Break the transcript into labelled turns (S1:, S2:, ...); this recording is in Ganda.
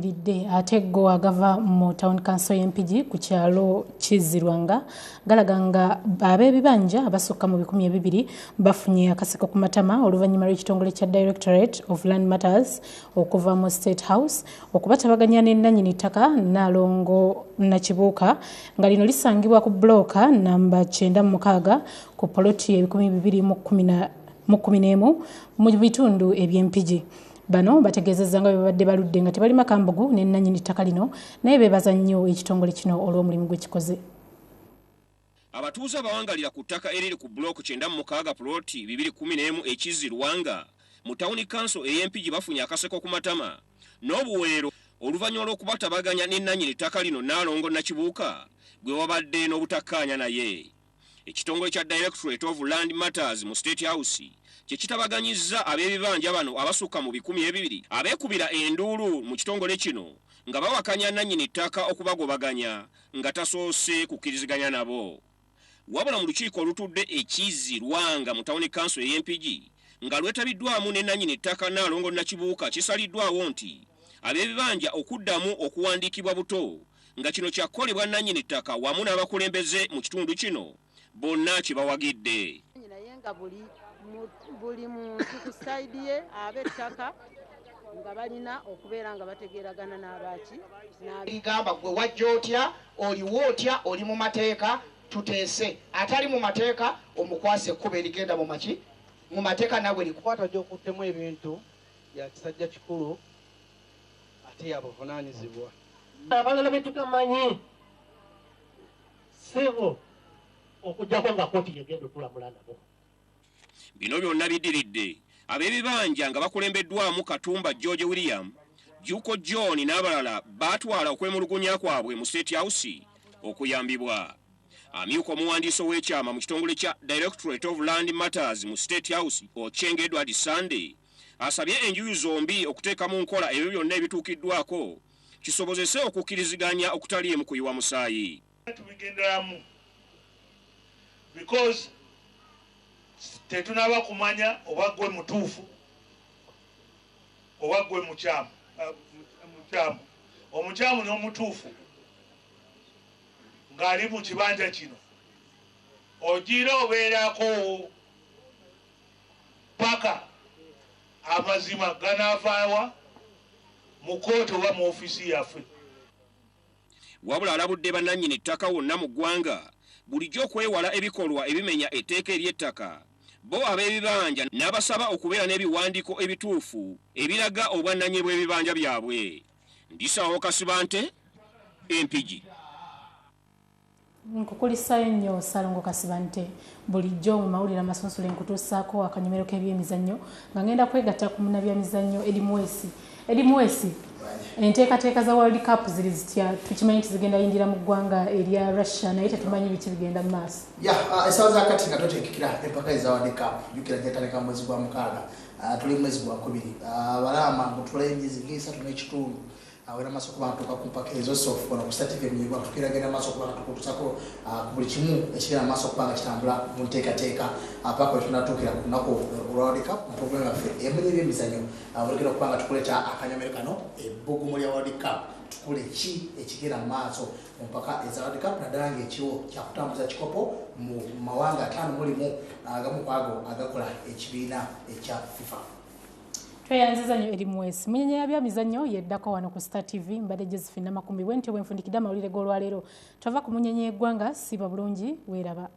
S1: Gayimiridde ate go agava mu town council y'Empigi ku kyalo Kizirwanga galaga nga ab'ebibanja abasukka mu 200 bafunye akaseko ku matama oluvannyuma lw'ekitongole kya Directorate of Land Matters okuva mu State House okubatabaganya ne nnannyini ttaka Nnaalongo Nakibuuka nga lino lisangibwa ku bbulooka namba 96 ku poloti 211 mu bitundu eby'Empigi. Bano bategeezezza nga bwe babadde baludde nga tebalima kambugu ne nnannyini ttaka lino, naye beebaza nnyo ekitongole kino olw'omulimu gwe kikoze.
S2: Abatuuze abawangalira ku ttaka eriri ku bulooku 96 puloti 211 Ekizirwanga mu tawuni kanso ey'Empigi bafunye akaseko ku matama n'obuweero oluvannyuma lw'okubatabaganya ne nnannyini ttaka lino Nnaalongo Nakibuuka gwe babadde n'obutakkaanya naye. Ekitongole kya Directorate of Land Matters mu State House kye kitabaganyizza ab'ebibanja bano abasukka mu 200 abeekubira enduulu mu kitongole kino nga bawakanya nnannyini ttaka okubagobaganya nga tasoose kukkiriziganya nabo. Wabula mu lukiiko olutudde Ekizirwanga mu tawuni kanso ey'Empigi nga lwetabiddwamu ne nnannyini ttaka Nnaalongo Nakibuuka kisaliddwawo nti ab'ebibanja okuddamu okuwandiikibwa buto nga kino kyakukolebwa nnannyini ttaka wamu n'abakulembeze mu kitundu kino bonna kibawagidde.
S3: Naye nga buli muntu ku sayidi ye ab'ettaka nga balina okubeera nga bategeeragana n'abaaki.
S4: Ngamba gwe wajja otya, oliwo otya, oli mu mateeka, tuteese. Atali mu mateeka omukwase ekkubo erigenda mu maki mu mateeka nawe
S5: likukwata gy'okuttemu ebintu ya kisajja kikulu ate yabuvunaanyizibwa.
S6: Abalala be tutamanyi ssebo okuggyako nga kkooti yegenda okulamula nabo.
S2: Bino byonna bidiridde ab'ebibanja nga bakulembeddwamu Katumba George William, Juko John n'abalala baatwala okwemulugunya kwabwe mu State House okuyambibwa. Amyuka omuwandiisi ow'ekyama mu kitongole kya Directorate of Land Matters mu State House Ocheng Edward Sunday asabye enjuyi zombi okuteeka mu nkola ebyo byonna ebituukiddwako kisobozese okukkiriziganya okutaliimu kuyiwa musaayi.
S7: Tubigenderamu because tetunaba kumanya oba gwe mutuufu oba gwe mukyamu. Omukyamu n'omutuufu ng'ali mu kibanja kino ogira obeerako paka amazima ganaavaawa mu kkooti oba mu ofiisi yaffe.
S2: Wabula alabudde bannannyini ttaka wonna mu ggwanga bulijjo okwewala ebikolwa ebimenya etteeka ery'ettaka. Bo ab'ebibanja n'abasaba okubeera n'ebiwandiiko ebituufu ebiraga obwannannyini bw'ebibanja byabwe. Ndisaawo Kasibante, Empigi.
S1: Nkukulisaayo nnyo Ssalongo Kasibante. Bulijjo mu mawulire amasunsule nkutuusaako akanyomero k'ebyemizannyo nga ngenda kwegatta ku munnabyamizannyo Eddie Muweesi. Eddie Muweesi, enteekateeka za World Cup ziri zitya? Tukimanyi nti zigenda yingira mu ggwanga erya Russia naye tetumanyi biki bigenda mu maaso.
S8: Essaawa za kati nga toteekekera empaka eza World Cup, jjukira gyatandika mu mwezi gwa 6, tuli mu mwezi gwa 2. Abalama ngutulayo emyezi ng'esatu n'ekitundu awera maaso okuba nga tuuka ku mpaka ezo. So ono ku Star TV emuyigwa tukiragenda maaso okuba nga tukutuusako ku buli kimu ekigenda maaso okuba nga kitambula mu nteekateeka paka we tunatuukira ku lunaku olwa World Cup mu pulogulaamu yaffe emunye ebyemizannyo. Buligenda okuba nga tukuleeta akanyomero kano ebbugumu lya World Cup, tukule ki ekigenda mu maaso mu mpaka eza World Cup naddala ng'ekiwo kyakutambuza kikopo mu mawanga 5 mulimu agamu ku ago agakola ekibiina ekya FIFA.
S1: Tweyanziza nnyo Eddie Muweesi. Munyenye ya byamizannyo yeddako wano ku Star TV. Mbadde Josephine Namakumbi bwe ntyo bwe nfundikidde amawulire g'olwaleero. Twava ku munyenye y'eggwanga, siba bulungi, weeraba.